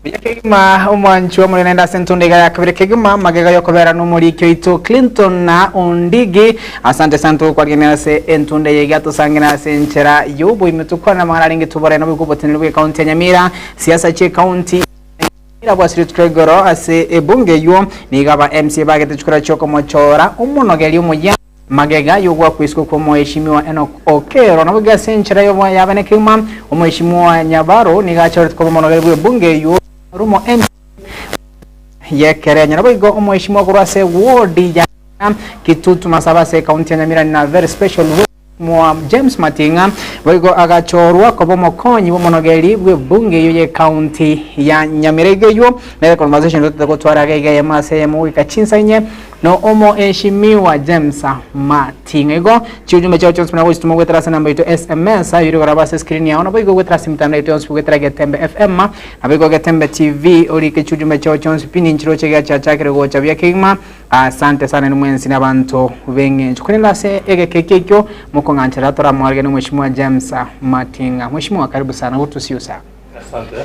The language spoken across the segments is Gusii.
Buya kegima omwanchi omonene naende ase entunda iga ya kabere kegima magega yokobera nomoriki oito Clinton na Ondigi. Asante sana togokwarigania ase entunda eye iga tosangene ase enchera yoboime tokwane amang'ana arenge tobore naboigo oboteneneri bwe county ya Nyamira siasa chie county ya Nyamira bwasire rituko igoro ase ebunge eywo nigo aba MCA bagete chikura chiokomochora omonogeri omoyia Magega y'ogoakwa isiko kw'Omoeshimiwa Enock Okello, naboigo ase enchera y'abana kegima, Omoeshimiwa Nyabaro nigo achoretwe koba omonogeri bw'ebunge eywo Rumo MP y'Ekerenyo. Naboigo Omoeshimiwa korwa ase ward ya Kitutu Masaba ase ekaunti ya Nyamira na very special Mheshimiwa James Mating'a boigo agachorwa koba omokonyi bw'omonogeri bw'ebunge eywo y'ekaunti ya Nyamira. Igo eywo nere conversation totete gotwara iga iga eyemo ase eyemo goika chinsa inye no Omoeshimiwa James Mating'a. Igo chiujumbe chiao chionsi buna gochituma goetera ase enamba yaito SMS eywo ere koraba ase escreen yao naboigo goetera ase emitandao yaito yonsi goetera Getembe FM naboigo Getembe TV orike chiujumbe chiao chionsi pi ninchiroche giachiachakire gocha buya kegima. Asante sana inwe mwensi na abanto b'eng'encho. Korende ase egeka eke ekio mokong'ancherera toramwariganie Mheshimiwa James Mating'a. Mheshimiwa karibu sana, good to see you sir. Asante.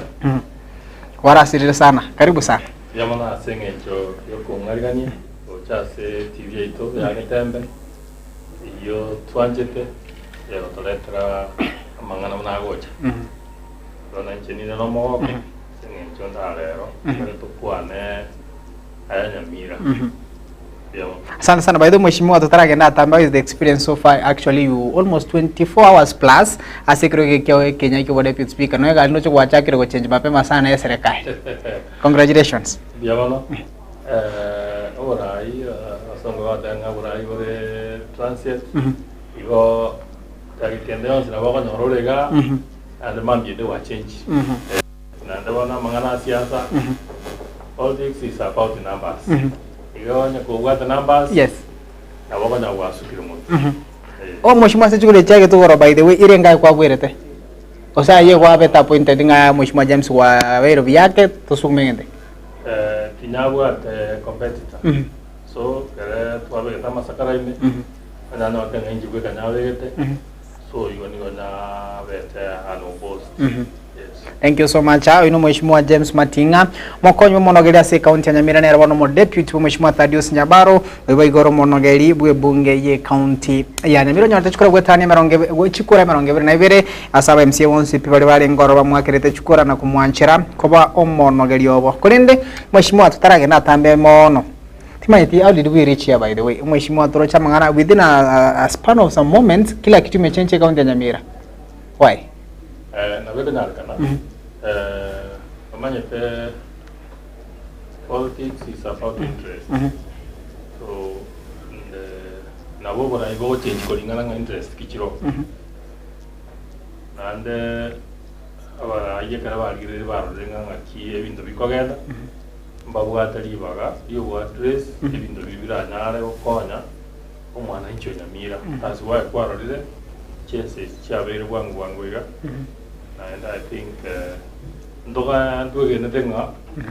Warasirire sana, karibu sana. Mbuya mono ase eng'encho y'okong'arigania gocha ase TV yaito ya Getembe, eyio twanchete egotoretera amang'ana buna agocha. Bono inche ninde nomogoko ase eng'encho ndarero ekero tokwane Aya Nyamira. Mbuya mono. Asante sana. By the way, Mheshimiwa, totaragenda atambe, how is the experience so far? Actually, you almost 24 hours plus ase ekero eke kia Kenya ekio deputy speaker. Noe gari noche gwachakire gochange mapema sana ya serikali. Congratulations. Mbuya mono. Eh, oborai eh, abasongo bagoteba ng'a oborai bore transient. Igo target ende yonsi nabo okonyora ore igaa, naende mambia ende gwachange. Eh, Naende bono amang'ana a siasa, politics is about numbers. Igo onye kobwate numbers, Yes. nabo okonyara gwasukire monto. Eh. Oh, Mheshimiwa ase chigoro echi egetogoro by the way ire ngai kwabwerete? Gose aye gwabete appointed ng'a Mheshimiwa James gwabeire buya ake tosugume egento eke? Eh, tinyabwate competitor. So, kere twabegete amasakara ime, onye nyote ng'a inche bweka nyabegete, so igo nigo nyabete unopposed. Yes. Thank you so much. Oyo no Mheshimiwa James Mating'a, mokonyi bw'omonogeri ase ekaunti ya Nyamira nere bono omodeputy bwa Mheshimiwa Thaddeus Nyabaro, oyo boigo ore omonogeri bw'ebunge y'ekaunti ya Nyamira onyorete chikura goetania emerongo ebe- go- chikura emerongo ebere na ibere ase aba MCA bonsi pi baria barenge ororo bamwakerete chikura na komwanchera koba omonogeri obo. Korende Mheshimiwa totaragenda atambe mono. Timanyeti how did we reach here by the way? Mheshimiwa toroche amang'ana within a, a, a span of some moments kila kitu imechange ekaunti ya Nyamira. Why? Eh, nabo ekonyarekana. Eh, omanyete politics is about interest. So, and, eh, nabo oborai bogochange koringana ng'a interest ki chiroo. Naende abarai ekero barigereire barorire ng'a ng'aki ebinto bikogenda, mbabwate ribaga riogoaddress ebinto biria biranyare gokonya omwananchi o Nyamira. That's why kwarorire chances chiabeire bwango bwango iga, naende I think ntoga ntwegenete ng'a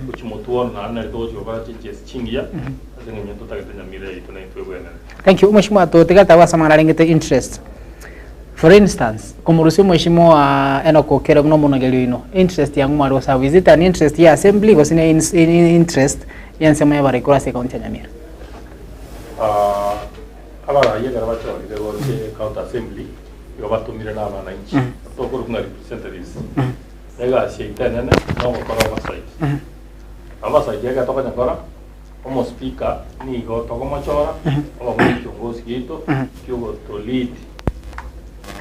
gochia motwe ono naende nari togochia gokora changes chingiya ase eng'encho ntotagete Nyamira yaito naintwe ebwenere. Thank you Mheshimiwa totigate abwo ase amang'ana arengete interest. For instance, komorusia omweshimiwa Enock Okello buna omonogeri oino, interest yang'u mware gosabu, is it an interest ya assembly gose ne interest y'ensemo y'abarai korwa ase ecounty ya Nyamira? Abarai ekero bachorire gocha county assembly, igo batomire na abananchi, tokorokwa ng'a representatives. Na egasi yaito enene nogokora oversight. Oversight ekero tokonyekora, omospeaker nigo tokomochora oba buna ekiongozi giaito kiogoto lead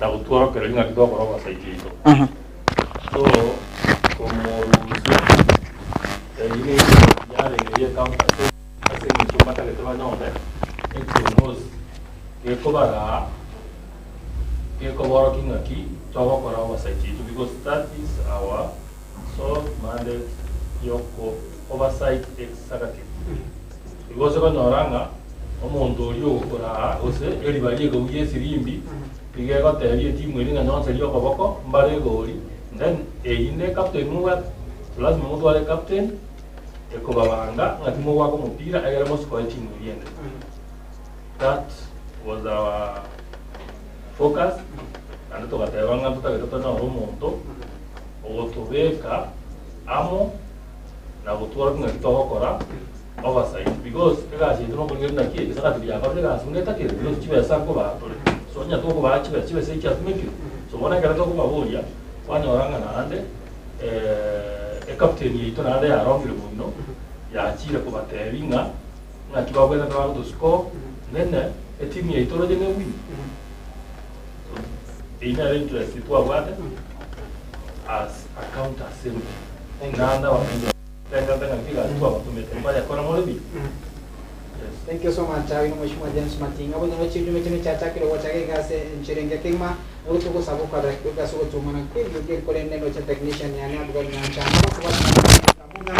na gotworokereria ng'aki togokora oversight yaito. So komorusia eyio ne interest yarenge ye county assembly ase eng'encho mbatagete banyore ekiongozi gekobaraa gekoborokia ng'aki togokora oversight yaito because that is our sole mandate yoko oversight executive. Igo ase konyora ng'a omonto oria ogokoraa gose eriba ri'ekegugi esirimbi iga egotebia etimu eria ng'a nyonserie okoboko mbare egori then eyio ne captain mobwate so lazima motware ecaptain ekobabanga ng'a timogoaka omopira egere mosikoe etimu eria ende. That was our focus naende togateba ng'a ntotagete tonyore omonto ogotobeka amo. na gotworokia ng'aki togokora oversight because egasi yaito nokorigereria naki egesagati riakorire egasi buna etakire because chibesa nkobaa tore. So onye tokobaa chibesa, chibesa echi chiatumekire. So bono ekero tokobaboria, kwanyora ng'a naende ecaptain yaito naende yarongire moino, yachire kobatebia ng'a ng'aki babwenerete bagotoscore, nene etimu yaito oroche ne win. So eyio nere interest twabwate as a county assembly. Naende abamenyi tengete ng'aki egasi twabatomete mbayekore more buya. Yes. Thank you so much Awino Mheshimiwa James Mating'a bono no chijume chino chiachakire gocha iga ase enchera engiya kegima nigo togosaba okwabera kidogo ase ogotumana kw'ebiogi korende ndoche technician yane Abigail Nyanchama bakobwatana Buna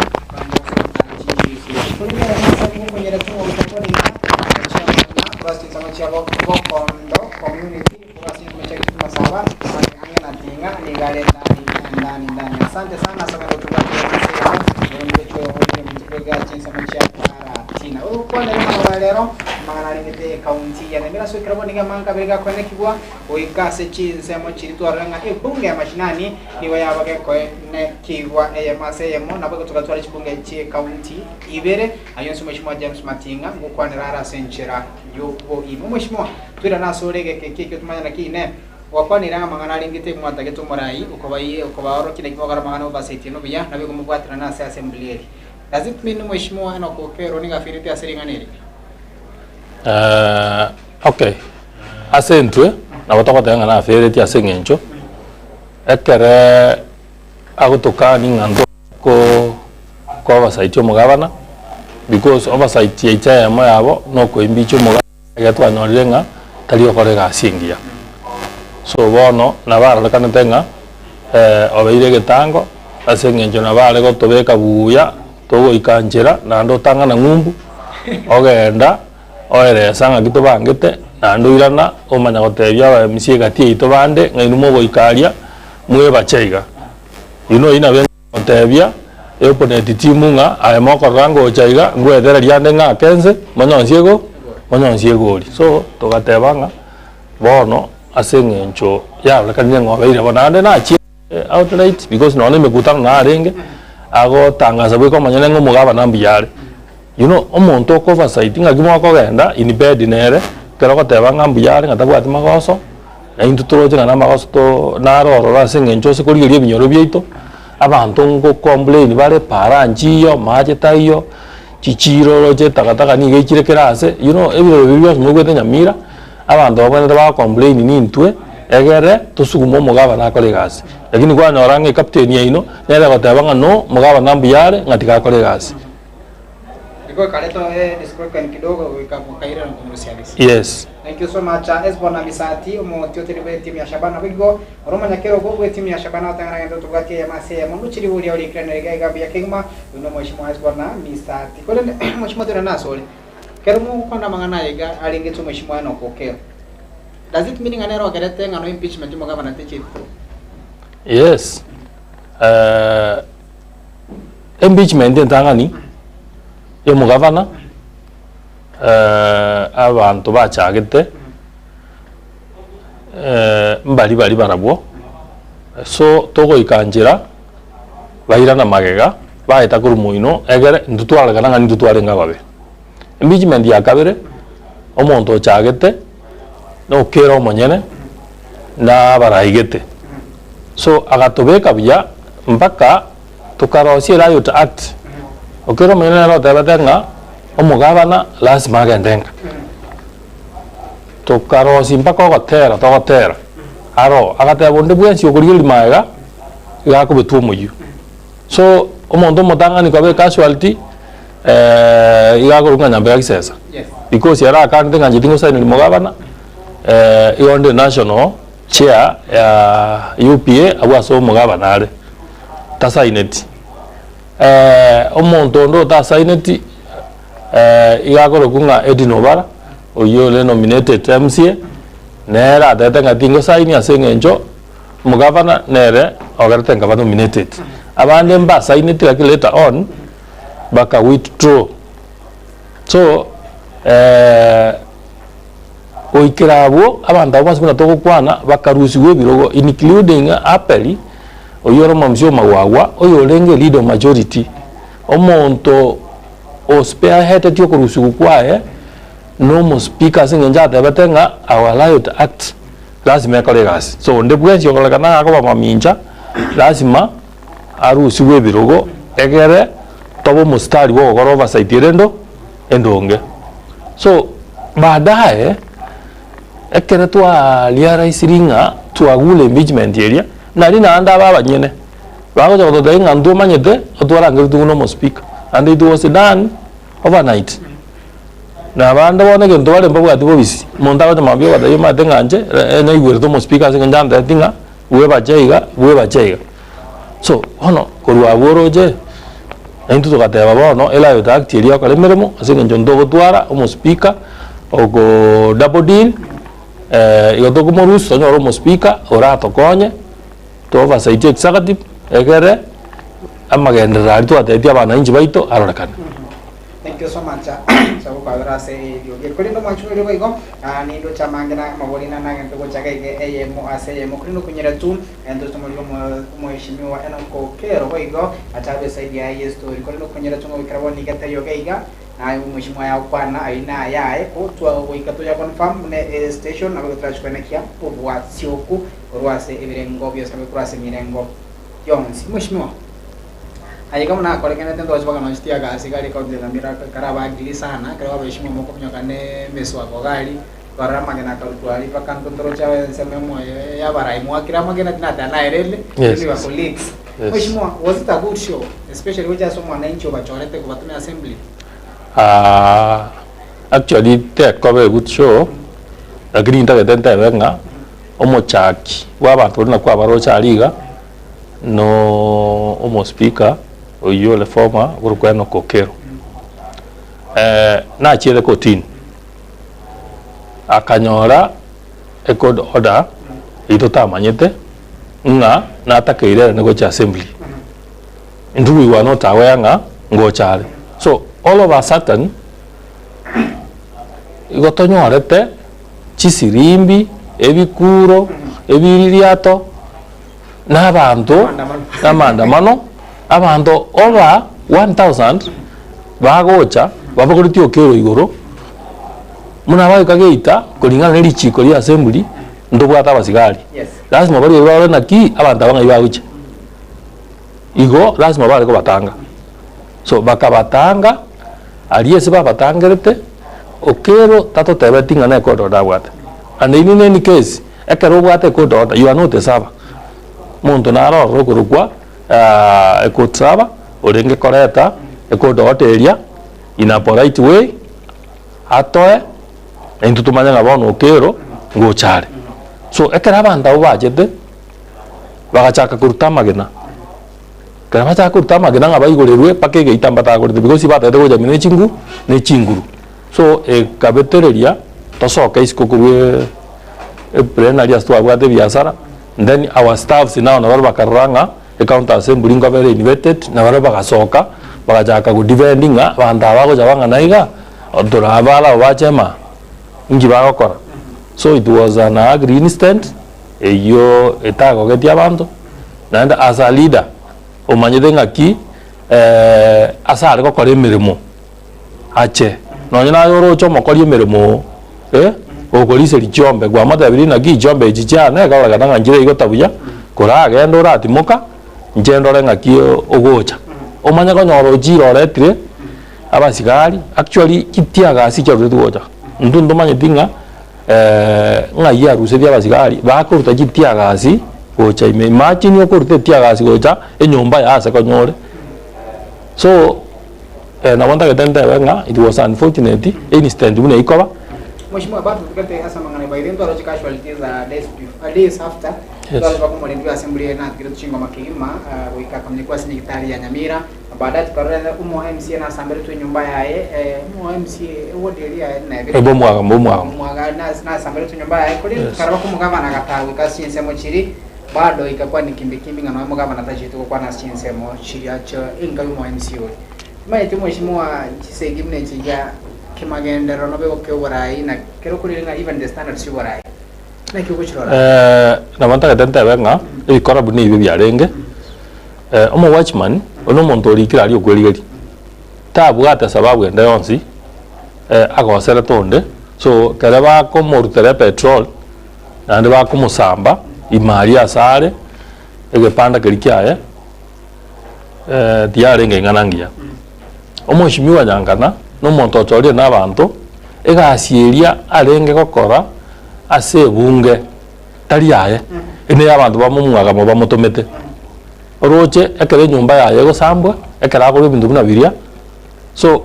Goika ase chinsemo chiria twarora ng'a ebunge ya mashinani nigo yaba gekoenekigwa eyemo ase eyemo, naboigo togatwara chibunge chi'ekaunti ibere. Ayio onsi Mweshimiwa James Mating'a ngokwanera are ase enchera y'oboimo. Mweshimiwa, toirane ase ore egeka eke ekio tomanye naki inee gwakwanire amang'ana arengete mwatagete omorai okobai okobaorokia naki mogokora amang'ana obasetie nobuya, naboigo mobwaterane ase assembly eri. Does it mean Mweshimiwa Enock Okello nigo aferete ase ring'ana eri? Okay, ase intwe nabo togoteba ng'a naferetie ase eng'encho ekere agotokani ng'a nto ko ko oversight omogabana because oversight yaito eyemo yabo na okoimbicha omogabana ekero twanyorire ng'a tari gokora egasi engiya. So bono nabo arorekanete ng'a obeire egetango ase eng'encho nabo are gotobeka buya togoika nchera naende otang'ana ng'umbu ogenda. Oeresa ng'aki tobangete, naende oirana omanya gotebia aba MC egati yaito bande ng'a inwe mogoika aria mwebache iga. Inwe oyio nabo engotebia eopponent team ng'a aye mokorora ngocha iga ngwetereria ande ng'ake nse monyonsie ego monyonsie egori. So togateba ng'a bono ase eng'encho yarorekanire ng'a obeire bo naende nachie outright because nonya na emekutano narenge agotangasa bweka omonyene ng'a omogabana mbuya are. You know, omonto oko oversight ng'aki mokogenda in bed nere, ekero ogoteba ng'a mbuya are ng'a tabwati magoso, na intwe toroche ng'a namagoso to naro ororo ase eng'encho ase korigereria ebinyoro biaito, abanto ngo complain bare para nchiyo, mache taiyo, chichiro oroche etakataka nigo echire kera ase, you know ebiroro biria bionsi moigwete Nyamira, abanto babwenerete ba complain nintwe, egere tosugume omogabana akore egasi. Lakini kwanyora ng'a ecaptain yaino, nere egoteba ng'a no, omogabana mbuya are, ng'a tiga akore egasi. Igo ekareta eh, discrepancy kidogo goika mokairana komorusia bisi. Yes. Thank you so much. Esbon Amisati, omotioteri bw'etimu ya Shabana boigo ore omonyakerogo bw'etimu ya Shabana otang'ana gento tobwati eyemo ase eyemo ndochiri boria orikiranire iga iga buya kegima. Oyio nomweshimiwa Esbon Amisati. Korende mweshimiwa toirane ase ore. Kero mogokwana amang'ana aya iga arengete omweshimiwa Enock Okello. Does it mean ng'a nere ogerete ng'a no impeachment omogabana techeti through? Yes. Eh, Impeachment entang'ani y'omogavana abanto bachagete mbari bari barabwo, so togoika nchera bairana magega baeta korwa moino egere intwe twarorekana ng'a nintwe twarenge ababe. Impeachment ya kabere, omonto ochagete na okera omonyene na abaraigete, so agatobeka buya mpaka. Tokarosia Riot Act, okero omonyene nere otebete ng'a omogabana lasima agende nka. Tokarosia mpaka ogotera togotera aro, agateba onde bwensi okorigereria magega, iga akobetwa omoyio. So, omonto omotang'ani koba ecasualty iga akorokwa ng'a Nyambega Gisesa, because ere akanete ng'a inche tingosaineri mogabana, igo ndi national chair ya UPA abwo ase omogabana are. tasaineti, omonto onde otasaineti iga akorokwa ng'a Edwin Obara, oyio ore nominated MCA, nere atebete ng'a tingosaini ase eng'encho omogavana nere ogerete nkaba nominated. Abande mbasaineti lakini later on baka withdraw. So goikera abwo abanto abwo bonsi buna togokwana bakarusigwa ebirogo including Aperi. Oyio ore omomisia omagwagwa, oyorenge leader of majority. Omonto o spearheaded okorusigwa kwaye na omospeaker ase eng'encho atebete ng'a our riot act lasima ekore egasi. So onde bwensi okorekana ng'a akoba mamincha lasima arusigwe ebirogo egere tobe omostari bwa ogokora oversight ere endo endonge. So baadaye ekere twa realisiri ng'a twagure impeachment eria, nari naende abe abanyene bagocha gototebia ng'a intwe omanyete otwarangeretigwe na omospeaker and it was done overnight. Na abande bono egento bare mbabwati bobisi, omonto agocha mambia ogotebi omanyete ng'a inche naigwerete omospeaker ase eng'encho antebetie ng'a bwebache iga bwebache iga. So bono korwa abwo oroche, naintwe togateba bono eriot act eria okore emeremo ase eng'encho ntogotwara omospeaker oko double deal igo tokomorusia tonyore omospeaker oratokonye to oversight executive egere amagenderero aria twatebetie abananchi baito arorekane. Thank you so much ase ogokwabera ase eriogi. Korende omwanchwa oria boigo nindoche amange na amabori na nagente gochaka ege eyemo ase eyemo korende okonyera tu ntoche tomorige omoheshimiwa Enock Okero boigo achabe eside yaye ye story korende okonyera tu ng'a goikera bono niga taiyo iga iga naye omweshimiwa yagokwana ayio nayaye ko twagoika toya confirm buna e station nabo igo torachi koenekia obwasioku korwa ase ebirengo bionsi nabo korwa ase emirengo yonsi. Mweshimiwa. Aye iga buna akorekanete ntoche mpaka nonya chitiagasi iga aria ekaunti ya Nyamira ekero abagiri sana, ekero abaheshimiwa mokominyoka ne emeswako iga aria, twarora amagena akarutwa aria mpaka intwe ntoroche ensemo emo ya abarai mwakire amagena tinateba naerende, Yes. you your colleagues. Yes. Mheshimiwa, was it a good show especially gocha ase omwananchi obachorete kobatumia assembly? Ah, actually tekoba a good show, lakini ntagete ntebe ng'a omochaki bwa abanto baria nakwo abaroche aria iga, No omospeaker oyio ore former okorokwa Enock Okello, nachiete kotini, akanyora ecourt order eyio totamanyete ng'a natakeire ere gochia assembly. Intwe we were not aware ng'a ngocha are. So all of a sudden, igo tonyorete chisirimbi, ebikuro, ebiririato. na abanto n'amaandamano, abanto over 1000 bagocha babogoretie okero igoro, buna baika geita koringana ne richiko ria assembly, ntobwate abasigari. Yes. Lazima baria barore naki abanto aba ng'ai bagochia. Igo lazima bare kobatanga. So bakabatanga, aria ase babatangerete, Okero tatotebeti ng'a nekoda order abwate. And in any case, Ekero obwate ecourt order, you are not a server. Omonto naro ororo okorokwa ecourt server, orenge koreta ecourt order eria in a polite way, atoe, na intwe tomanye ng'a bono Okero ngocha are. So ekero abanto abwo bachete, bagachaka koruta amagena, ekero bachaka koruta amagena ng'a baigorerwe mpaka egeita mbatagorete because batagete gocha ime ne chingu ne chinguru. So ekabetereria tosoke isiko korwa eplenary ase twabwate ebiasara, then our staffs nao nabarabwo bakarora ng'a ecounty assembly nkoba ere invited, nabarabwo bagasoka bagachaka go defend ng'a abanto aba bagocha bang'ana iga, torabare abo bache maa, inki bagokora? So it was an ugly incident eyio etagogetie abanto, naende as a leader omanyete ng'aki ase are gokora emeremo. Ache, nonya naye oroche omokori emeremo oo, eh, okoriseria chiombe, kwamotebirie naki chiombe echi chiane ekororekana ng'a nchire igota buya, koragende oratimoka, inche ndore ng'aki ogocha. Omanye konyora ochire oretire abasigari, actually chitiagasi chiarusetwe gocha, intwe ntomanyeti ng'a ng'ai arusetie abasigari, bakoruta chitiagasi gocha ime, imagine okoruta etiagasi gocha enyomba yaye ase konyore. So. Nabo ntagete ntebe ng'a it was unfortunate incident buna ikoba. Mheshimiwa bado tugete ase amang'ana by the way ntwaroche casualties days before, days after Yes. twaroche bakomorenti bwa assembly ere natigire chingoma kegima goika akamanyekwa ase nyagitari ya Nyamira baadaye tukarora omo MCA nasamberetwe enyomba yaye omo MCA eward eria yaye nebire Bomwaga bomwaga. omwaga nasamberetwe enyomba yaye korende Yes. tukarora komogabana agatara goika ase chinsemo chiri bado ikakwa ni kimbikimbi ng'a nonya omogabana tacheti gokwana ase chinsemo chiria chia enka yomo MC oria. Timanyeti omweshimiwa chisegi buna echi iga kemagenderero nobe gokia oborai na kero okorire ng'a even the standards chia oborai naki ogochirora? Nabo ntagete ntebe ng'a ebikora buna ebi biarenge, omo watchman, oyo na omonto orikire aria okwerigeria. Tabwate sababu ende yonsi agoserete onde, so ekero bakomorutera epetrol naende bakomosamba ime aria ase are, egepanda keria kiaye tiyarenge ing'ana ngiya. Omweshimiwa Nyankana na omonto ochorire na abanto, egasi eria arenge gokora ase ebunge tari yaye, ere neya abanto bamomwagamo bamotomete. Oroche ekero enyomba yaye egosambwa, ekero akorwa ebinto buna biria, so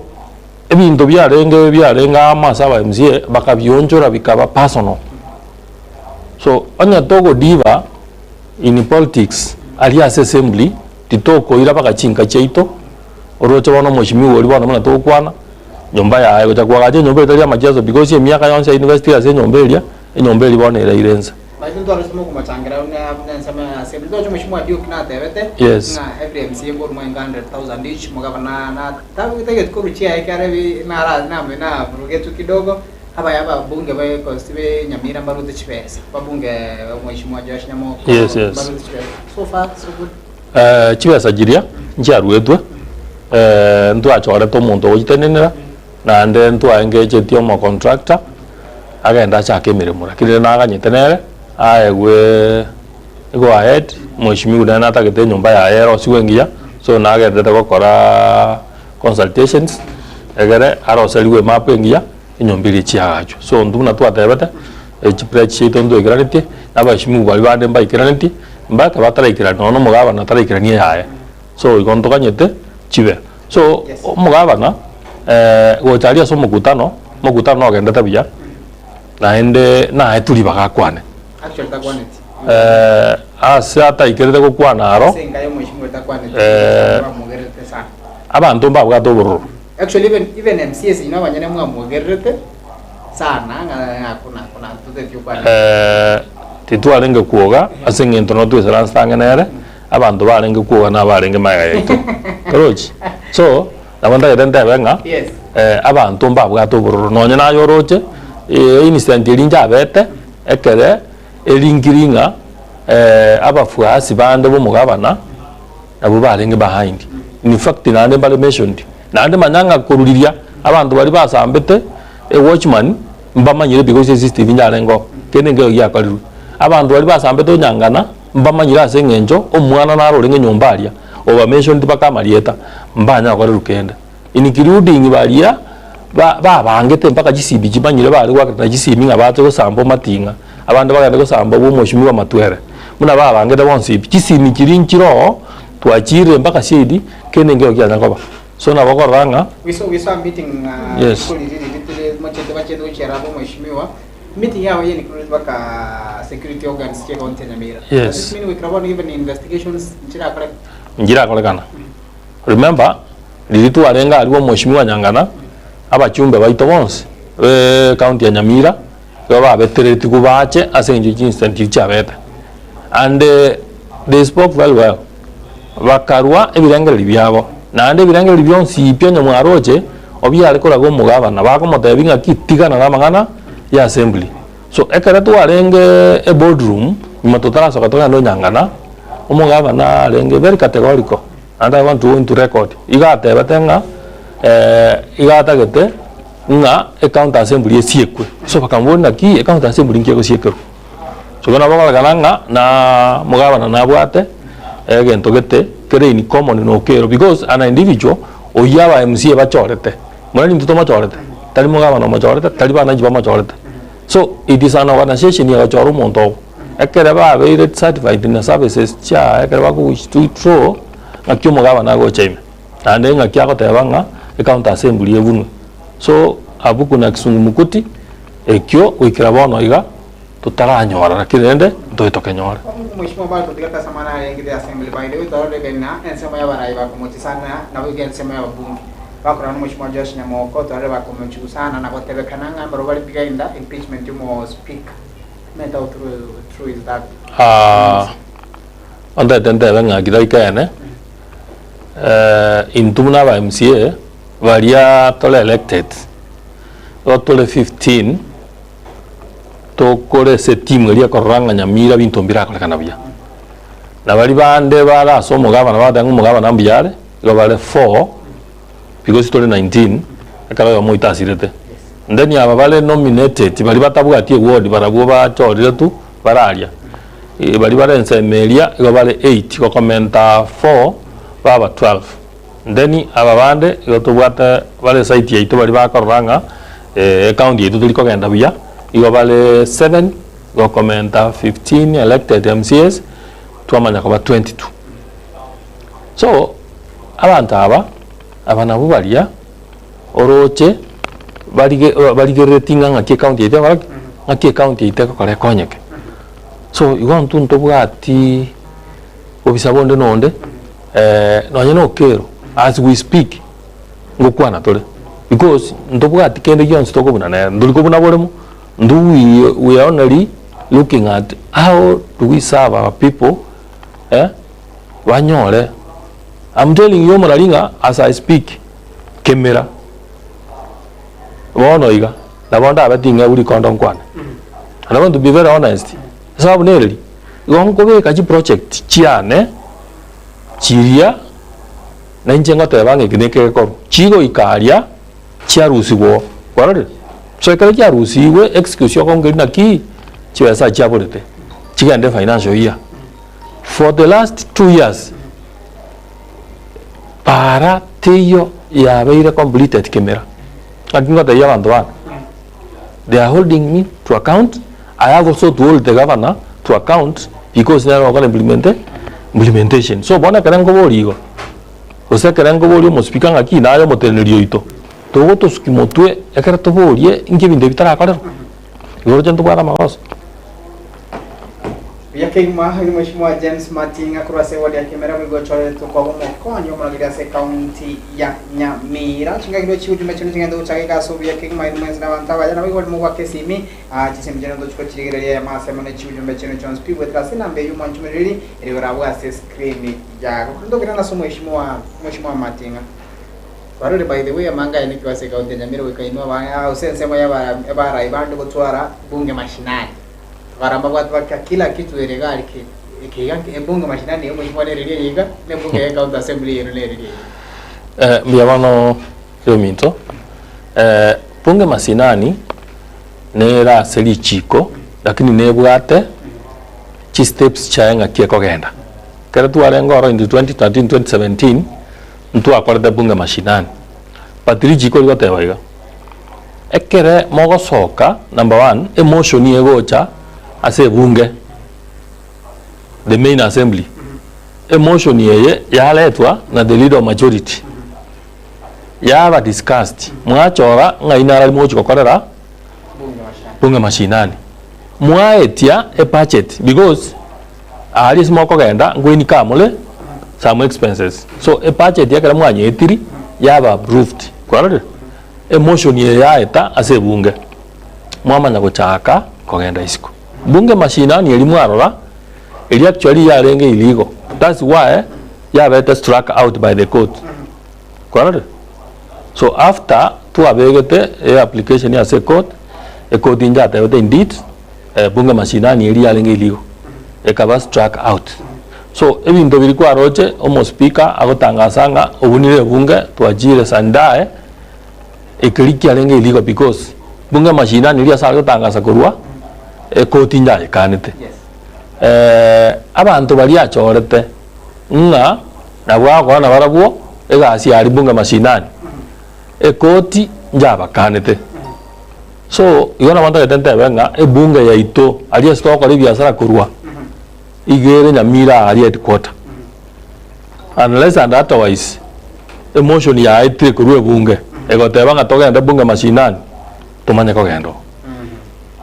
ebinto biarenge biarenge amo ase aba MCA bakabionchora bikaba personal. So onye togodiba in politics aria ase assembly, titokoira mpaka chinka chiaito, oroche bono omweshimiwa oria bono buna togokwana, nyomba yaye gocha koagacha enyomba etari amacheso because emiaka yonsi ya university ase enyomba eria, enyomba eria bono eraire inse. Naintwe ntwarosete mokomochangera buna buna ensemo ya assembly. Ntoche Mheshimiwa Duke natebete Yes. ng'a every MCA nkorwa mwaenga 100,000 each mogabana na tagete korwa chiaye ekiagera ebi nara name naburugetwe kidogo abaya ababunge be consti be Nyamira mbarute chibesa ababunge Mheshimiwa Joash Nyamoko Yes, yes. mbarute chibesa so far so good. Chibesa chiria nchiaruetwe, ntwachorete omonto ogochitenenera, naende ntwaengechetie omocontractor, agende achake emeremo lakini rende naganyete nere, aegwe go ahead, mheshimiwa nere natagete enyomba yaye erosiwe engiya, so nagenderete gokoraa consultations, egere aroseriwe emap engiya, enyomba eria echiagachwe. So intwe buna twatebete, chipledge chiaito ntwaikeranetie, na abaheshimiwa baria bande mbaikeranetie, Mbaka bataraikerania nonya omogabana ataraikerania eyaye. So igo ntoganyete chibe. So Yes. omogabana gocha aria ase omokutano, omokutano nogendete buya, naende naetwe ribaga akwane. Actually takwaneti. Ase ataikerete gokwana aro, Ase enka ya omweshimiwa takwaneti. Bamogerete sana. abanto mbabwate obororo. Actually even even MCAs inwe abanyene mwamogererete sana ng'a ng'a kuna kuna toteti okwana. Titwarenge kwoga ase eng'encho nabo twesaransete ang'e nere, abanto barenge kwoga nabarenge magega yaito. Torochi? So, nabo ntagete ntebe ng'a Yes. abanto mbabwate obororo nonye naye oroche, instant eria inche abete, ekere eringiri ng'a abafuasi bande ba omogabana, nabwo barenge behind. In fact naende mbare mentioned. Naende manya ng'a korwa riria abanto baria basambete ewatchman mbamanyire because eCCTV nyarenge oo, kende nkeiyo giakorirwe. Abanto baria basambete onyangana mbamanyire ase eng'encho omwana naro orenge nyomba aria oba mentioned mpaka amarieta mbanya gokorerwa kende. Including baria ba babangete mpaka chisimi chimanyire bare goakerana chisimi ng'a bache gosamba omating'a, abande bagende gosamba bwa omweshimiwa Matwere. Buna babangete bonsi pi, chisimi chiria nchire oo, twachirire mpaka CID, kende nkeiyo kianya koba. So nabo okorora ng'a. We saw, we saw a meeting uh, Yes. rituko riri riri tire mochete bachete gochiera abo mweshimiwa meeting yabo ye included baka security organs chie county ya Nyamira. Yes. Does this mean we can even investigations nchirakore? Nchirakorekana. Remember, riria twarenge aria omweshimiwa Nyangana, abachumbe baito bonsi be county ya Nyamira, igo babeteretigwe bache ase eng'encho chincident chiria chiabete. And they spoke very well, bakarwa ebirengererio biabo, naende ebirengererio bionsi pi onye mwaroche, obiare koraga omogabana, bakomotebia ng'aki tigana na amang'ana ya assembly. So ekero twarenge eboardroom, nyuma totarasoka togende onyangana, omogabana arenge very categorical, naende I want to go into record, iga atebete ng'a iga atagete ng'a ecounty assembly esiekwe. So bakamboria naki ecounty assembly nki egosiekerwa? So bono bakorekana ng'a na omogabana nabwate egento gete kere in common na Okello because an individual oyio aba MCA bachorete, muna nintwe tomochorete, tari mogabana omochorete, tari bananchi bamochorete. So it is an organisation egochora omonto obo, ekere babeire certified na services chiaye ekere bakogochi ng'aki omogabana agocha ime, naende ng'aki agoteba ng'a ecounty assembly ebunwe. So abwo kuna kisungumukuti, ekio goikera bono iga totaranyora lakini rende ntoe tokenyore. Omweshimiwa Barton tiga tasamana arengete assembly by the way twarorire ng'a ensemo y'abarai bakomochia sana naboigo ensemo y'ababunge bakorana na omweshimiwa Joash Nyamoko twarorire bakomochigu sana na gotebekana ng'a mbarabwo bare behind the impeachment y'omo speaker menta how true, true is that? Ah, ontete ntebe ng'a kidakika ene intwe buna aba MCA baria tore elected igo tore 15 tokore ase etimu eria ekorora ng'a Nyamira binto mbirakorekana buya. Na baria bande bare ase omogabana bagoteba ng'a omogabana mbuya are, igo bare four. because tore 19 ekero oyomo oito asirete. Then aba bare nominated baria batabwati eward barabwo bachorire tu bararia, baria bare ensemo eria igo bare 8 gokomenta 4 baba 12. Then aba bande igo tobwate bare eside yaito baria bakorora ng'a ecounty yaito teri kogenda buya, igo bare 7 gokomenta 15 elected MCAs twamanya koba 22. So abanto aba, aba nabwo baria oroche barige barigereretie ng'a ng'aki ecounty yaito egokora ki? Ng'aki ecounty yaito egokora ekonyeke. So igo intwe ntobwati obisa bonde na onde nonye na Okello as we speak ngokwana tore because ntobwati kende gionsi tokobuna nere, ntori kobuna boremo, intwe we we are only looking at how do we serve our people eh, banyore, I'm telling you omorari ng'a as I speak, kemera bono iga, nabo ndabe ting'eu rikondo nkwane, and I want to be very honest, esababu nereri, igo nkobeka chiproject chiane chiria na inche ngoteba ng'a eke na eke gekorwa, chigoika aria chiarusigwa oo, kwarorire? So ekero chiarusigwe excuse okongeria naki chibesa chiaborete, chigende financial year. For the last 2 years, para teiyo yabeire completed kemera. Naki ngotebia abanto bane, they are holding me to account, I have also to hold the governor to account because nere ogokora implementation. So bono ekere nkoboria igo, gose ekere nkoboria omospeaker ng'aki naye omoteneneri oito, togotosukia motwe ekere toborie inki ebinto ebi bitarakorerwa, igo oroche ntobwate amagoso. Buya kegima oyo Mheshimiwa James Mating'a korwa ase eward ya Kemera boigo ochoretwe koba omokonyi omorageri ase ekaunti ya Nyamira. Chingaki rwe chiujumbe chino chigende gochaka egasi obuya kegima inwe mwensi na abanto abaya naboigo ore mogwaka esimi aa chisemi chino ntochi gochirigereria eyemo ase emo ne chiujumbe chino chionsi pi goetera ase enamba eyio mwanchumereri ere igoro abwo ase escreen yago. Ntokirana ase Omheshimiwa Mheshimiwa Mating'a. Kwarorire by the way amanga aya nekio ase ekaunti ya Nyamira goika inwe aba ase ensemo ya abarai bande gotwara bunge mashinani. Baramba bwate baka kila kitu ere iga aria ki eke iga ebunge mashinani eye mheshimiwa nere riria iga na ebunge ya county assembly ero nere riria iga. Mbuya bono ominto, bunge mashinani nere ase richiko lakini nebwate chisteps chiaye ng'aki ekogenda. Ekero twarenge oro in 2013 2017 ntwakorete bunge mashinani but richiko rigoteba iga. Ekere mogosoka number one, emotion egocha ase ebunge, the main assembly, emotion eye yaretwa na the leader of majority, yaba discussed, mwachora ng'ai narari mogochi gokorera bunge mashinani, mwaetia ebudget because aria ase mokogenda nkoinika more some expenses, so ebudget ekero mwanyeetiri yaba approved, kwarorire? Emotion eye yaeta ase ebunge, mwamanya gochaka kogenda isiko. Bunge mashinani eria mwarora, eria actually yarenge illegal. That's why yabete struck out by the court. Kwarorire? So after twabegete e application ase ecourt, ecourt injatebete indeed bunge mashinani eria yarenge illegal. Ekaba struck out. So ebinto biria kwaroche omospeaker agotangasa ng'a obunire ebunge twachire sandae, Ekeri kiarenge illegal because bunge amashindano eria ase agotangasa korwa ekoti nyayekanete. Abanto baria achorete ng'a nabwo agokora nabarabwo egasi aria bunge mashinani, ekoti njabakanete. So igo nabo ntagete ntebe ng'a ebunge yaito aria ase togokora ebiasara korwa iga ere Nyamira aria headquarter. Unless and otherwise emotion yaetire korwa ebunge egoteba ng'a togende bunge mashinani tomanye kogenda oo.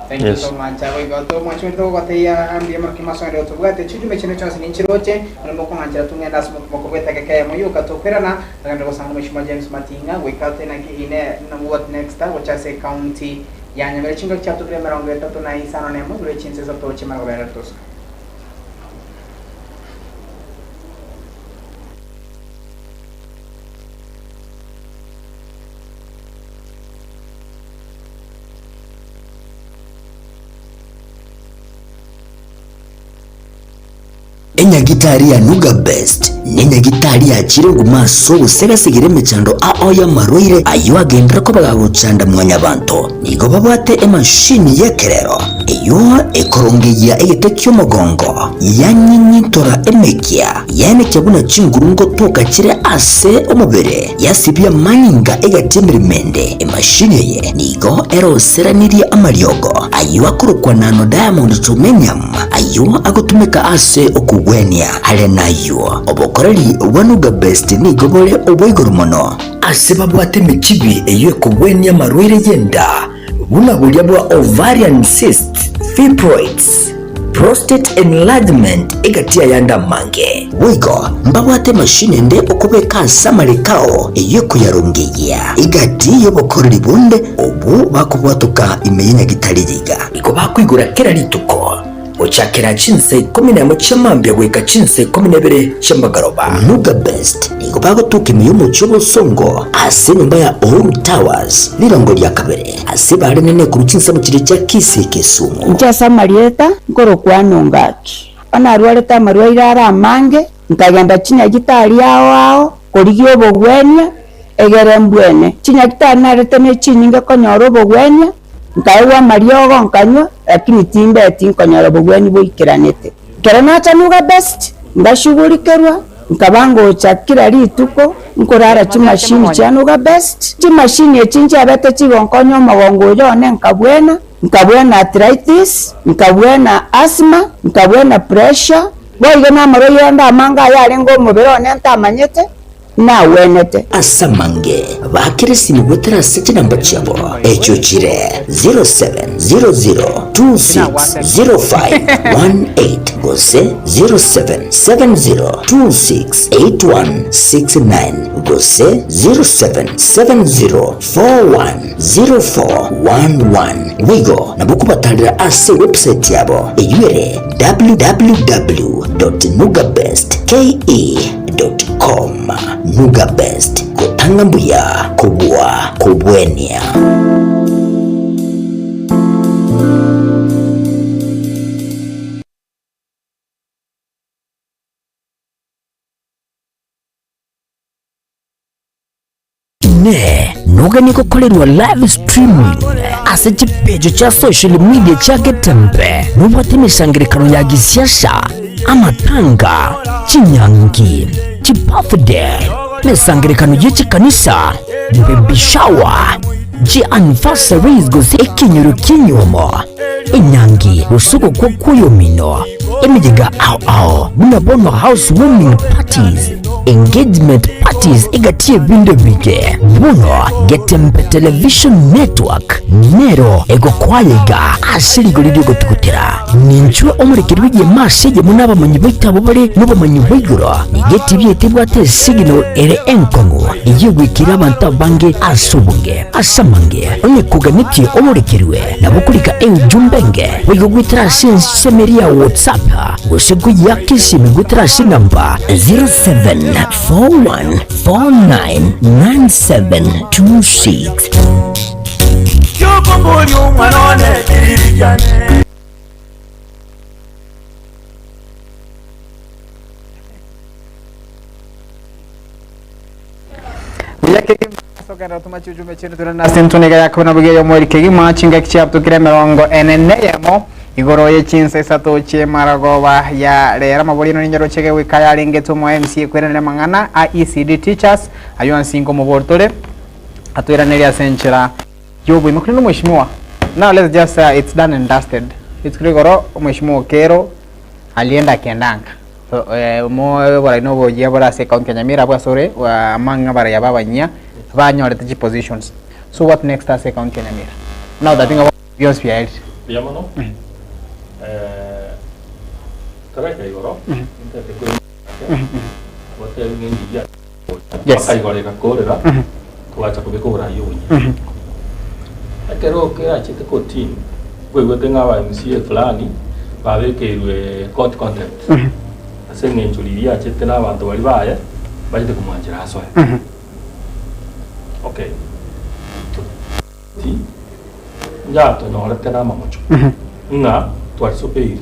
Thank you Yes. so much. Abo igo tomwachire togotebia mbuya mono kimasonere otobwate chijume chino chionsi ninchiroche naende mokong'anchera tong'ende ase omokimo kobweta egeka eyemo yoka tokwerana togende gosanga Mheshimiwa James Mating'a goika toinaki ine na what next gocha ase ecounty ya Nyamira chingaki chiatokire emerongo etato na isano na emo igoro echinsa isato chi'emerongo ebere tosuka. Enyagitari ya Nuga Best nenyagitari yachire nguma ase ogosegasegera emechando ao y'amarwaire ayio agenderere koba gagochanda mwanyabanto. Nigo babwate emashini y'ekerero eyio ekorongeyia egete ki'omogongo, yanyinyintora emekia, yaenekia buna chinguru ngotoka chire ase omobere, yasibia amanyinga egati emeremo ende. Emashini eye nigo eroseranirie amariogo ayio akorokwa nano diamond germanium, Ayio agotumeka ase okogwenia. Are nayio, obokoreri bwa Nuga Best nigo bore obwa igoro mono. Ase babwate emechibi eyio ekogwenia amarwaire y'enda, buna boria bwa ovarian cysts, fibroids, prostate enlargement egati y'ayande amange. Boigo mbabwate emashini ende okobeka ase amareko ao eyio ekoyarongeyia egati y'obokoreri bonde obwo bakobwatoka ime y'enyagitari yiga. Igo bakoigora kera rituko, gochakera chinsa ikomi nemo chia mambia goika chinsa ikomi na ibere chia magoroba. Nuga Best nigo bagotoka ime y'omochie obosongo ase enyomba ya Uhuru Towers, rirongo ria kabere, ase bare nene korwa chinsemo chiria chia Kisii Kisumu. Inche ase amarieta nkorokwana Ongaki. Bono narwarete amarwaire are amange, nkagenda chinyagitari ao ao korigia obogwenia, egere mbwene. Chinyagitari narete ne chinyinge konyora obogwenia, Nkaegwa amariogo nkanywa, lakini timbeti nkonyora obogwenia boikeranete. Ekero nacha Nuga Best, ngashugurikerwa, nkaba ngocha kera rituko nkorara chimashini chia Nuga Best. Chimashini echi nchiabete chigonkonya omogongo oyo one nkabwena, nkabwena arthritis, nkabwena asthma, nkabwena pressure, boigo namarwaire ande amange ayarenge omobere one ntamanyete. Nagwenete. Ase amange baakere esimi goetera ase chinamba chiabo, echio chire 0700260518 gose 0770268169 gose 0770410411. Boigo nabo okobatarera ase ewebsite yabo eyio ere www.nugabestke. Com. Nuga Best, gotanga mbuya kobua kobwenia. Inee! Noganie gokorerwa live streaming ase chipeji chia social media chia Getembe? Nobwate emesangererekano ya gisiasa, amatanga, chinyangi, chibirthday, emesangererekano ye chikanisa, baby shower, chianniversaries gose ekenyoro ki'enyuomo, enyangi gose ogokwa kw'oyomino, emeyega ao ao buna bono house warming parties, Engagement parties egati y'ebinto ebinge. Bono Getembe Television Network nero egokoa iga ase rigori ri'ogotugutera. Ninchwe omorekeri bw'egeema ase eyemo n'abamanyi baito abwo bare nobomanyi bwa igoro. Nigo etibi yaito ebwate esignal ere enkong'u eyio egoikera abanto abange ase obonge. Ase amange, onye koganetie omorekerwe, nabo korika eujumbe enge boigo goetera ase ensemo eria ya WhatsApp gose koyiaka esimi goetera ase enamba 0741499726. Buya kegima ase okogenda gotoma chiujumbe chiaino tore nase intwe niga yakobe na bugia y'omoeri kegima chingaki chiabutukire emerongo ene neyemo igoro ye chinsa isato chi'emaragoba ya rero amabori eno ninyaroche gegoika yarengetwe omo MC ekweranera amang'ana a ECD teachers aywo ansi nkomobori tore atoiranerie ase enchera y'oboime korende omweshimiwa now let's just say it's done and dusted rituko rigoro omweshimiwa Okero alienda akenda nka Oborai na oboyia bore ase ecounty ya Nyamira abwo ase ore among abarai aba abanyia banyorete chipositions. So what next ase ecounty ya Nyamira? Now that ng'a bionsi biaerire. Mbuya mono tareka igoro ntete kwe gotebi ng'a engiya Yes. mpaka igoro egakorera twacha kobeka oborai obuya ekero kerachete kotini Nkoigwete ng'a aba MCA fulani babekeirwe court contempt ase eng'encho riria achete na abanto baria baye bachete komwanchera asoe. Okay, ti njatonyorete na amamocho ng'a twarisopeiri.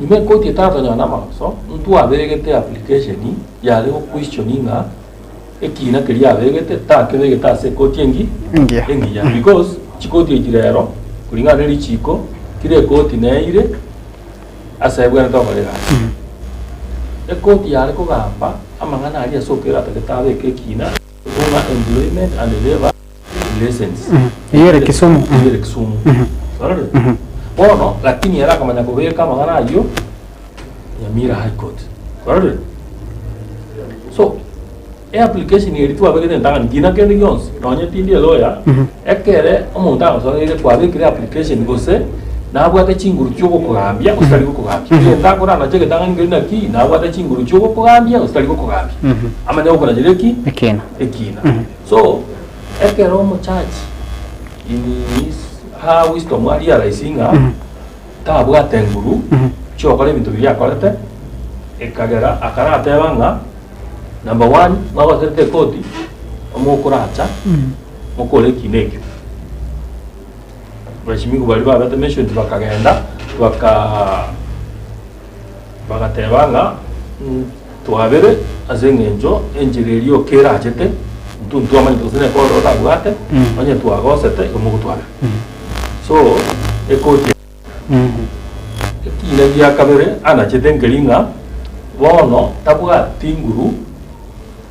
Nyuma ekoti etaratonyora namagoso, ntwabegete application yare go question ng'a ekina keria abegete takebegete ase ekoti engi Engiya. engiya because chikoti echi rero kulingana ne richiko kera ekoti neire ase ebwenerete gokora egasi. Ekoti yare kogamba amang'ana aria ase okero atagete abeke ekina buna employment and labour relations. Eyio ere Kisumu. Eyio ere Kisumu. Ororire? Bono lakini ere akamanya kobeka amang'ana ayio Nyamira High Court. Ororire? So eapplication eria twabegete entang'ani kina kende gionsi nonye tindi elawyer ekere omonto agosoeire kwabekire application gose nabwate chinguru chiogokogambia gose tari gokogambia. Egento akoranache egetang'ani nkeri naki nabwate chinguru chiogokogambia gose tari gokogambia. Amanye gokonachera eki? Ekina. Ekina. So ekero omochachi in his her wisdom arealise ng'a tabwate nguru chiogokora ebinto biria akorete, ekagera akarateba ng'a number one mwagoserete ekoti omokoracha mokore ekina ekio. Mheshimiwa baria babete mentioned bakagenda baka bagateba ng'a twabere ase eng'encho enchera eria yoka erachete intwe ntwamanyete gose nekoro otabwate onye twagosete igo mogotwabera. So ekoti Ekina gia kabere anachete nkeri ng'a bono tabwati nguru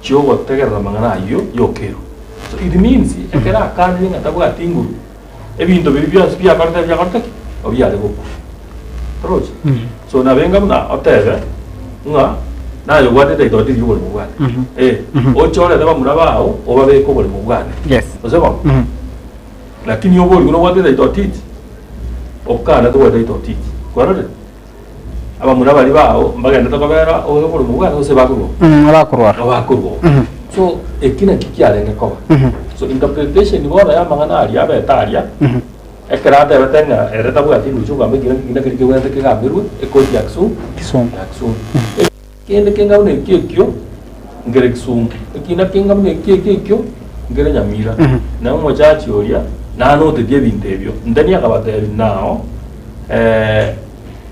chiogotegerera amang'ana ayio y'okerwa. So it means ekero akanire ng'a tabwati nguru, ebinto biria bionsi biakorete biakorete ki? Obiare gokwa. Torochi? So nabe buna otebe ng'a naye obwate title deed y'oboremo bwane. Eh, ochorete bamura bao obabeke oboremo bwane. Yes. Gose bono? Lakini oborigwe nobwate title deed, okana tobwate title deed. Kwarorire? Abamura baria bao mbagendete kobera obe oborimo bwane gose bakorwa Mm, abakorwara. abakorwa So eki nakio kiarenge koba. So interpretation bono ya amang'ana aria abete aria, ekero atebete ng'a ere tabwati engusu okogamba ekina ekina keria kebwenerete kegamberwe ekoti ya Kisumu Kisumu. ya Kisumu. Kende kenga buna ekio ekio nkere Kisumu, ekina kenga buna ekio ekio ekio nkere Nyamira. Na omochachi oria nanotetie ebinto ebio. Nteni akabatebia nao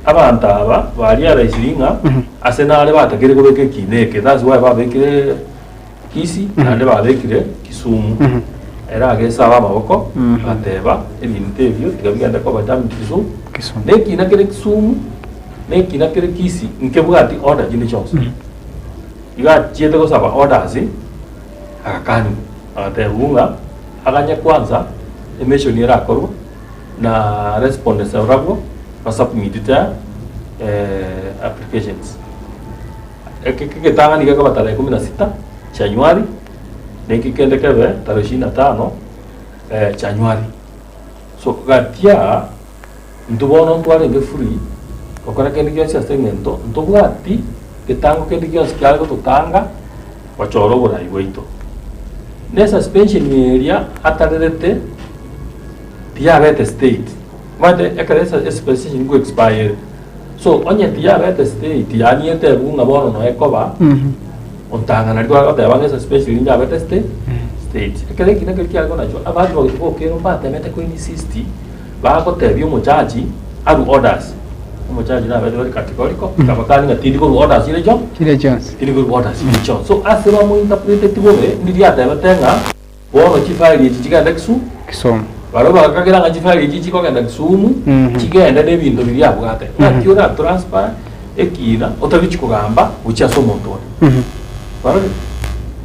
abanto aba barealisiri ng'a ase nare batakire kobeka ekina eke, that's why babekire Kisii naende babekire Kisumu. Ere agesaba amaboko agateba ebinto ebio tiga bigende koba jammed Kisumu. Kisumu. Na ekina kere Kisumu na ekina kere Kisii nkebwati order chinde chionsi. Iga achiete gosaba orders agakanigwa agatebigwa ng'a aganye kwanza emission erakorwe na respondents barabwo basubmitite applications. Eke kegetang'ani gekoba tarehe ikomi na sita Januari, na eke kende kebe tarehe ishirini na tano Januari. So gati aa, intwe bono ntwarenge free gokora kende gionsi ase eng'ento ntobwati getango kende gionsi kiare gototanga gochora oborai bwaito. Ne suspension eria atarerete tiyabete state, omanyete ekero esuspension go expire ere. So onye tiyabete state, yaani etebwe ng'a bono noe ekoba, ontang'ana riria twagoteba ng'a esuspension eria yabete state, state. Ekero ekina keria kiare konachwa, abanto bagochia bokera mbatemete ko insist, bagotebia omojaji arwe orders. Omojaji nabete very categorical, akabakania ng'a tindi korwa orders chire chio, Chire chionsi. tindi korwa orders chire chionsi. So ase bamointerpreteti bobe, ndiria atebete ng'a. Bono chifaili echi chigende Kisumu. Kisumu. Barabwo bagakagera ng'a chifaili echi chikogenda Kisumu, chigende nebinto biria abwate. Naki ora transfer ekiina otabichi kogamba gochia ase omonto onde. Kwarorire?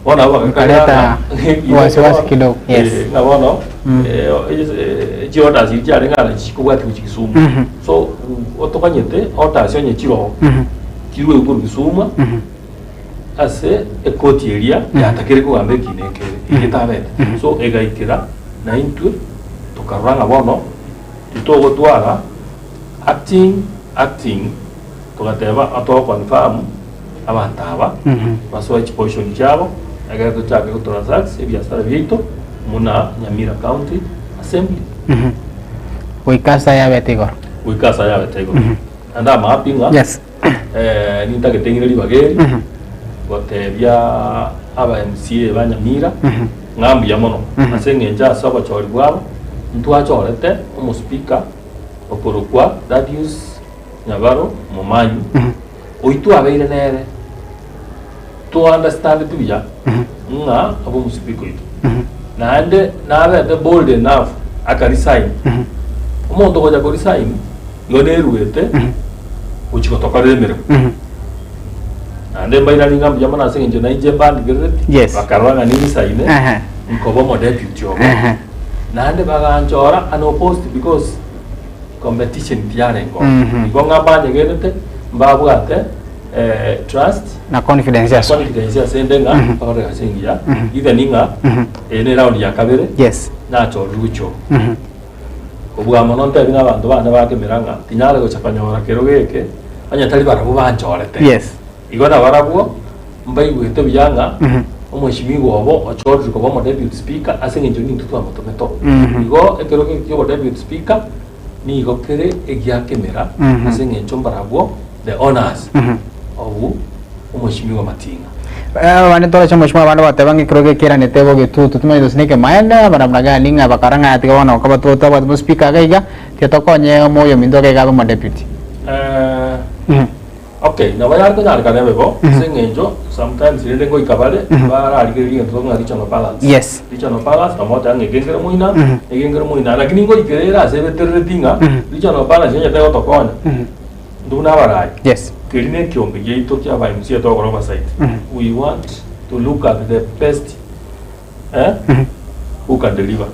Bono abwo bagakagera Ekaleta ng'a ekiina wasiwasi eke bono, kidogo, yes. eh, ng'a bono eh, chiorders echi chiarenge ng'a chikobwatia gochia Kisumu. So otoganyete orders onye chiroo, chirwe korwa Kisumu. Ase ekoti eria yatakire kogamba ekiina ekere eria etabete. So egaikera na intwe tokarora ng'a bono titogotwara acting acting togateba togo confirm abanto aba basoe chiposition chiabo egere tochake go transact ebiasara biaito muna Nyamira County Assembly. Goika ase ayabete igoro. Goika ase ayabete igoro. Naende amahappy ng'a Yes. Nintagete ng'ire ribaga eri gotebia aba MCA ba Nyamira ng'a mbuya mono ase eng'encho ase obochori bwabo ntwachorete omospeaker okorokwa Thaddeus Nyabaro Momanyi, oyio twabeire nere to understandeti buya ng'a abe omospeaker oito. Naende nabete bold enough aka resign. Omonto ogocha ko resign igo neruete gochia gotokorera emeremo. Naende mbairanie ng'a mbuya mono ase eng'encho nainche mbandigerereti, Yes. bakarora ng'a ninsaine, Ehe. nkoba omodeputy obo. Ehe. Naende baganchora unopposed because competition tiyarenge oo. Mhm. Igo ng'a mbanyegenete, mbabwate eh, trust Na confidence ase. confidence ase ende ng'a bakore egasi engiya, even ng'a eye ne round ya kabere Yes. nachorirwe gochia oo. Kobua mono ntebi na abanto bane ba kemera ng'a tinyare gocha konyora kero geke onye tari barabwo banchorete. Yes. Igo nabarabwo mbaigwete buya ng'a omweshimiwa obo ochorire koba omodeputy speaker ase eng'encho nintwe twamotomete oo. Igo ekero geke kia obodeputy speaker nigo kere egia kemera ase eng'encho mbarabwo the owners of omweshimiwa Mating'a. Abande ntoroche omweshimiwa abande bagoteba ng'a ekero gekeranete bogetutu timanyeti gose nekemaene abana buna gani ng'a bakara ng'a tiga bono koba twabwate omospeaker iga iga tiga tokonye omoyo ominto iga iga abe omodeputy. Okay, nabo yare konyarekana ebe bo, ase eng'encho sometimes rende ngoika bare bararigereria egento tokong'a regional balance. Yes. Regional balance nabo ogoteba ng'a eke nkere moina, eke nkere moina, lakini ngoikera ere ase ebeterereti ng'a regional balance onye tegotokonya, intwe buna abarai, Yes. keri na ekiombe giaito kia aba MCA togokora oversight, we want to look at the best eh, who can deliver.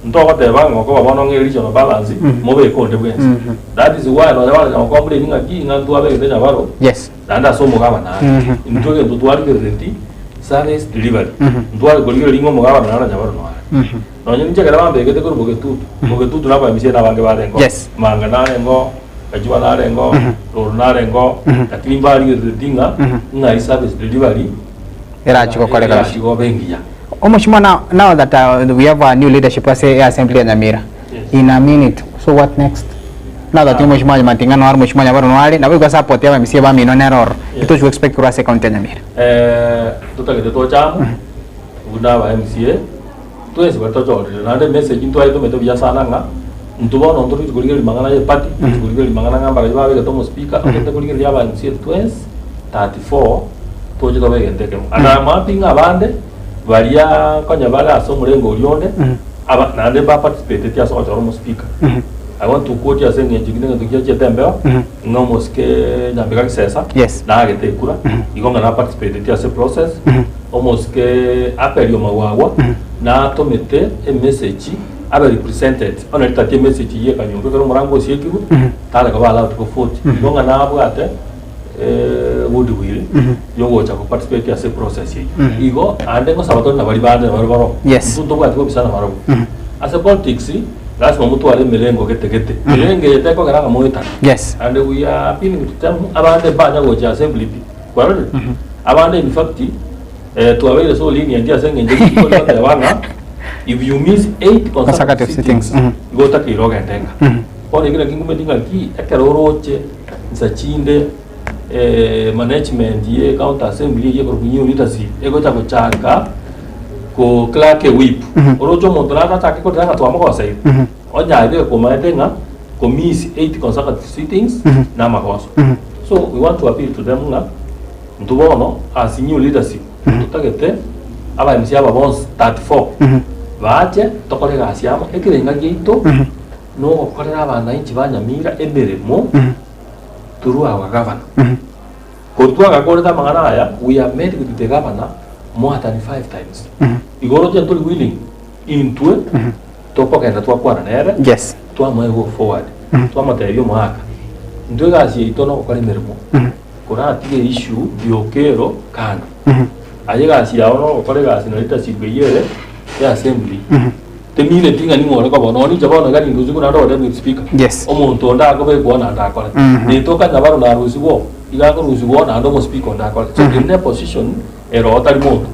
Ntogoteba ng'a okoba bono ng'a regional balance, mobeke onde bwensi. That is why nonya baranya gocomplain ng'a ki ng'a ntwabegete nyabaro, Yes. naende ase omogabana are. Intwe egento twarigerereti service delivery. Ntware korigereria ng'a omogabana nare nyabaro noare. Nonya ninche ekero bambegete korwa Bogetutu, Bogetutu na aba MCA nabange barenge oo. Yes. Manga narenge oo, Gachua narenge oo, Roro narenge oo, lakini mbarigerereti ng'a ng'ai service delivery Erachi gokoreka erachi goba engiya. Omochie now, now that uh, we have a new leadership ase assembly ya Nyamira Yes. in a minute so what next now that omochie mwa Mating'a noare omochie mwa Nyabaro noare nabo igo support ya abamisia bamino nere ororo Yes. itochi expect korwa ase county ya Nyamira Eh, totagete toche amo buna aba MCA twensi baria tochorire naende emessage ntwayetomete buya sana ng'a intwe bono ntoruchi korigereria mang'ana ya eparty tochi korigereria mang'ana ng'a mbarabwo babegete omospeaker togende korigereria aba MCA twensi 34 toche tobe egento ekemo. And I'm happy ng'a abande baria konya bare ase omorengo oria onde aba naende mba participateti ase ogochora omospeaker. I want to quote ase eng'encho ekio negento giachete embeo ng'a omosike Nyambega Kisesa Yes. naagete ekura igo ng'a na participateti ase process omosike Aperio Magwagwa natomete emessage abe represented onye ritati emessage eyio ekanyomba ekero omorango osiekirwe tare koba allowed go vote igo ng'a nabwate goodwill yogocha go participate ase process eyio. Igo ande ngosaba tore na baria bande nabare baroo. Yes. Intwe ntobwati kobisana nabarabwo. Ase politics, lazima motware emerengo gete gete. Emerengo eye tekogera ng'a moetane. Yes. And we are appealing to them, abande mbanya gocha assembly pi. Kwarorire? Abande in fact, eh, twabeire so lenient ase eng'encho rituko rigoteba ng'a if you miss eight consecutive Consecutive sittings, sittings, mhm. igo otakeire ogende ng'a. Bono ekio nakio ngumeti ng'aki, ekero oroche Insa chinde management ye county assembly eyio ekorokwa new leadership egocha gochaka ko crack a whip. Oroche omonto naro achake korera ng'a twamogoseire, onye aye komaete ng'a ko miss eight consecutive sittings na amagoso. So we want to appeal to them ng'a intwe bono as new leadership totagete aba MCA aba bonsi 34 bache tokore egasi amo ekerenga giaito. Nogokorera abananchi ba Nyamira emeremo through our governor. Korwa twagakorete amang'ana aya, we have met with the governor more than five times. Igo oroche ntori willing intwe tokogenda twakwana nere Yes. twamoe go forward twamotebia omoaka intwe egasi yaito nogokora emeremo koratige issue ya Okello kando aye egasi yao nogokora egasi na leadership eyio ere ya assembly Temineti ng'a ning'o ore koba nonya ninche bono iga nindusigwe naende ore deputy speaker. Yes. Omonto onde akobekwa oo naende akore. Netoka nyabaro narusigwe oo, iga akorusigwa oo naende omospeaker onde akore. So eri ne position ere oo tari monto.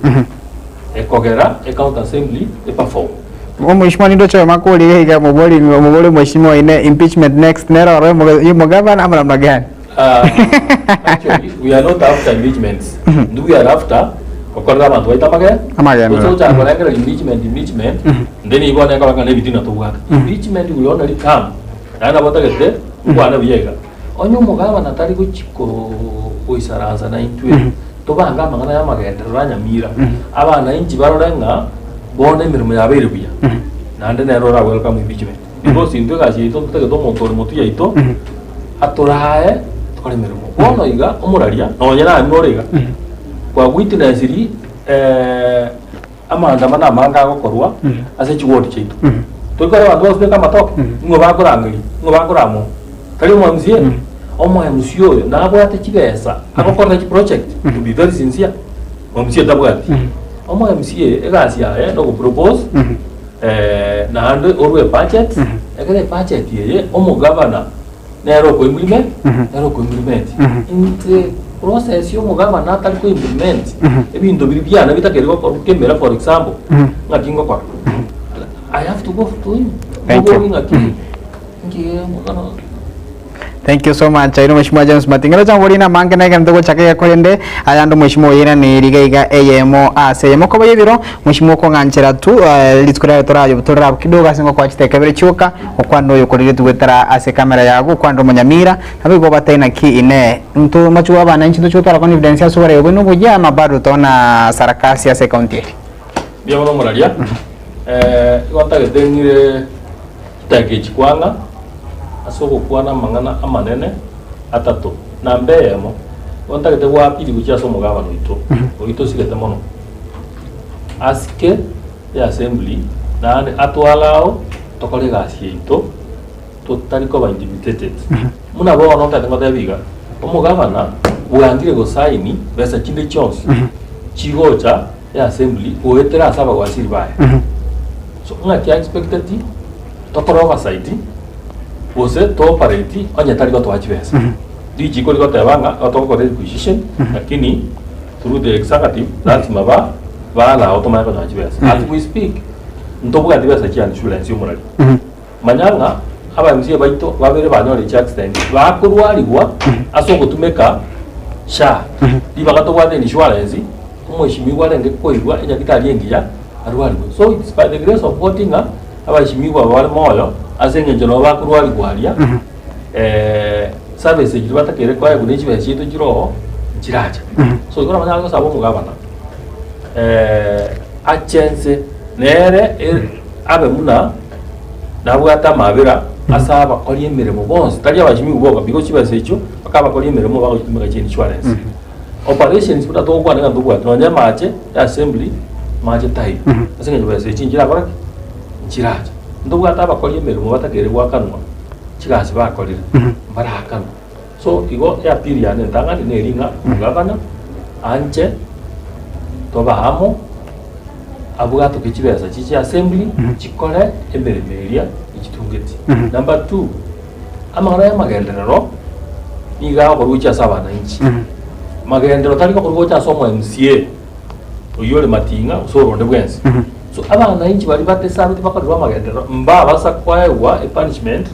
Ekogera ecounty assembly eperform. Omweshimiwa nindoche oyo makori iga mobori mobori omweshimiwa oine impeachment next nere oro omogavana amo namna gani? Actually, we are not after impeachments. Intwe we are after gokorera abanto baito amage Amagenderero. Gose gochaka korengereria impeachment impeachment inde nigo bono ekoroka ng'a nebitina tobwate. Impeachment will only come naende nabo otagete nkwane buya iga. Onye omogabana tari gochi goisaransa naintwe, tobange amang'ana y'amagenderero a Nyamira, abananchi barore ng'a bono emeremo yabeire buya, naende nere ora welcome impeachment. Because intwe egasi yaito ntotagete omonto ore motwe yaito atorae tokore emeremo. Bono iga omoraria nonye naye ore iga, kwa witnessiri Amaandamano amange agokorwa ase chiwodi chiaito. Toikore abanto bagosibeka amatoke, nigo bakorangeria, nigo bakoramwa. Tari omo MCA? Omo MCA oyo nabwate chibesa agokorera chiproject to be very sincere, omo MCA tabwati. Omo MCA egasi yaye na ogopropose naende orwe ebudget, ekero ebudget eye omogavana nere okoimplement, nere okoimplement. Intwe process ya omogavana atari koimplement ebinto biria biane bitakeire gokorwa kemera for example, ng'aki ngokora? I have to go to him, Thank you. moborie ng'aki nki omogano. Thank you so much. Aino Mheshimiwa James Mating'ero changori na mange na egento gochaka iga korende ayande Mheshimiwa oyeraneri iga iga eyemo ase eyemo koba yebiro Mheshimiwa okong'anchera tu eh, rituko riaye torayo torara kidogo ase ngokoa chiteka ibere chioka okwanire oyo okorire goetera ase camera yago okwanire omonyamira nabo igo obatebie naki inee nto machuo abananchi ntochia gotwara confidence ase oboreu bwaino obuya ama bado tona sarakasi ase ecounty eri. Mbuya mono omoraria, igo ntagete ng'ire chidakika echi kwang'a ase ogokwana amang'ana amanene atato. Namba eyemo, igo ntagete goapili gochia ase omogabana oito, oyio tosigete mono, asike eassembly naende atwalao tokore egasi yaito totari koba intimidated. Buna bono ntagete ngotebie iga, omogabana bwangire gosaini besa chinde chionsi chigocha eassembly goetera ase abawaziri baye. So ng'aki aexpecteti tokore oversight gose to operate onye tari gotoa chibesa. Richiko rigoteba ng'a igo togokora requisition lakini through the executive lazima ba balao tomanye konyora chibesa. As we speak ntobwati besa chia insurance omorari. Manya ng'a aba MCA baito babere banyorire chiaccident bakorwarigwa ase ogotumeka SHA. Ribaga tobwate insurance omweshimiwa arenge koirwa enyagitari engiya arwarigwe. So it's by the grace of God ng'a abaeshimiwa aba bare moyo ase eng'encho nabo bakorwarigwa aria service chiria batakeire koegwa ne chibesa chiaito chire oo nchiracha. So igo nabo nare gosaba omogabana achense nere abe buna nabwate amabera ase abakori emeremo bonsi, tari abachimigu boka, because chibesa echio mpaka abakori emeremo bagochitumeka chia insurance. Operations buna togokwana ng'a ntobwate nonye amache ya assembly, mache taiyo, ase eng'encho besa echi nchirakora ki? Nchiracha. Ntobwate abakori emeremo batakeire goakanwa chigasi bakorire, mbaraakanwe. So igo eappeal yane entang'ani neri ng'a omogavana anche tobe amo, abwatoke chibesa chiche assembly chikore emeremo eria echitungeti. Number two, amang'ana ya amagenderero nigo agokorwa gochia ase abananchi. Magenderero tari gokorwa gocha ase omo MCA oyio ore Mating'a gose ore onde bwensi. So abananchi baria batesabeti bakorerwa amagenderero mbabasa koegwa epunishment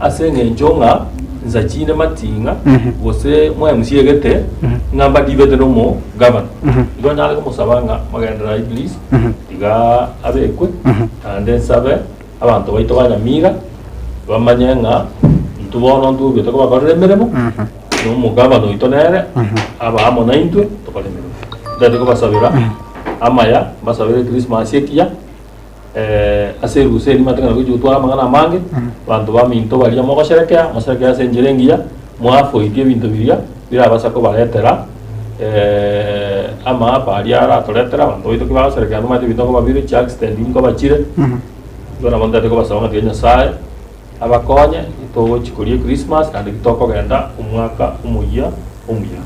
Ase engencho ng'a nsachine mating'a gose mwa MC egete ng'a mbadibete nomo gavana. Igo nyare komosaba ng'a magenderero ayio please tiga abekwe naende nsabe abanto baito ba Nyamira bamanye ng'a intwe bono ntobwate kobakorera emeremo na omogavana oito nere abe amo naintwe tokore emeremo. Ntagete kobasabera amaya, mbasabere echristmas ekiya. Ase erusa eria nimanyete ng'a nagochia gotwara amang'ana amange, abanto baminto baria mogosherekea, mosherekee ase enchera engiya, mwafoitie ebinto biria birabasa kobaretera amaapa aria aratoretere abanto baito ki bagosherekea nomanyete ebinto nkoba bire, chiaccident nkoba chire, igo nabo ntagete kobasaba ng'a tiga Nyasaye abakonye, togochi koria echristmas naende tokogenda omwaka omoyia omuya.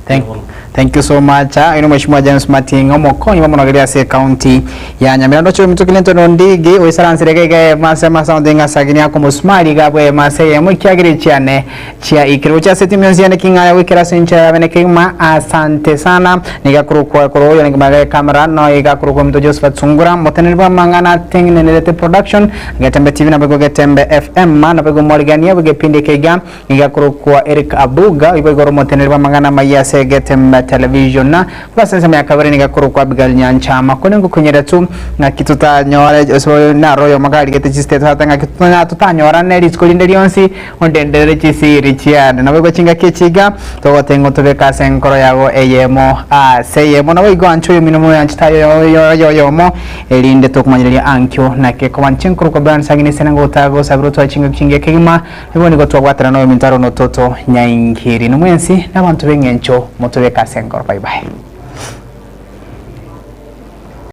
Thank, thank you so much. Ah, ino Mheshimiwa James Mating'a omokonyi bw'omonogeri ase ekaunti ya Nyamira ndoche ominto Clinton Ondigi oisaransire iga iga emase amasound ng'asagini akomosumari iga abwe emase eyemo ekiagera echiane chia ikire gochia ase timu yonsi yane king'aya goikera ase enchera yabe nekegima asante sana niga korokwa korwa oyo nigima camera no iga korokwa ominto Josephat Sungura moteneneri bw'amang'ana atengenerete production Getembe TV nabo igo Getembe FM nabo igo mwarigania bw'egepindi eke iga Nigo akorokwa Eric Abuga, oibo igoro omoteneneri bw'amang'ana amayia ase. ase Getembe Television. Na korwa ase ensemo ya kabere nigo akorokwa Abigail Nyanchama. Kore ngokonyera tu ng'aki totanyore ase naro oyomo karigete chistate tata ng'aki totanyorane rituko rinde rionsi ondenderere chisiri chiane. Naboigo chingaki echi iga togoteba ng'a otobeke ase enkoro yago eyemo ase eyemo. Naboigo anche oyomino moyoanchete aye oyo oyomo erinde tokomanyereria ankio naki ekoba. Inche nkorokwa Brian Sagini ase nagotaka gosabera otware chingaki chingiya kegima. Nigo nigo twabwatana noyominto Aaron Ototo Nyaingiri. Inwe mwensi nabanto b'eng'encho motobeke ase enkoro. Bye bye.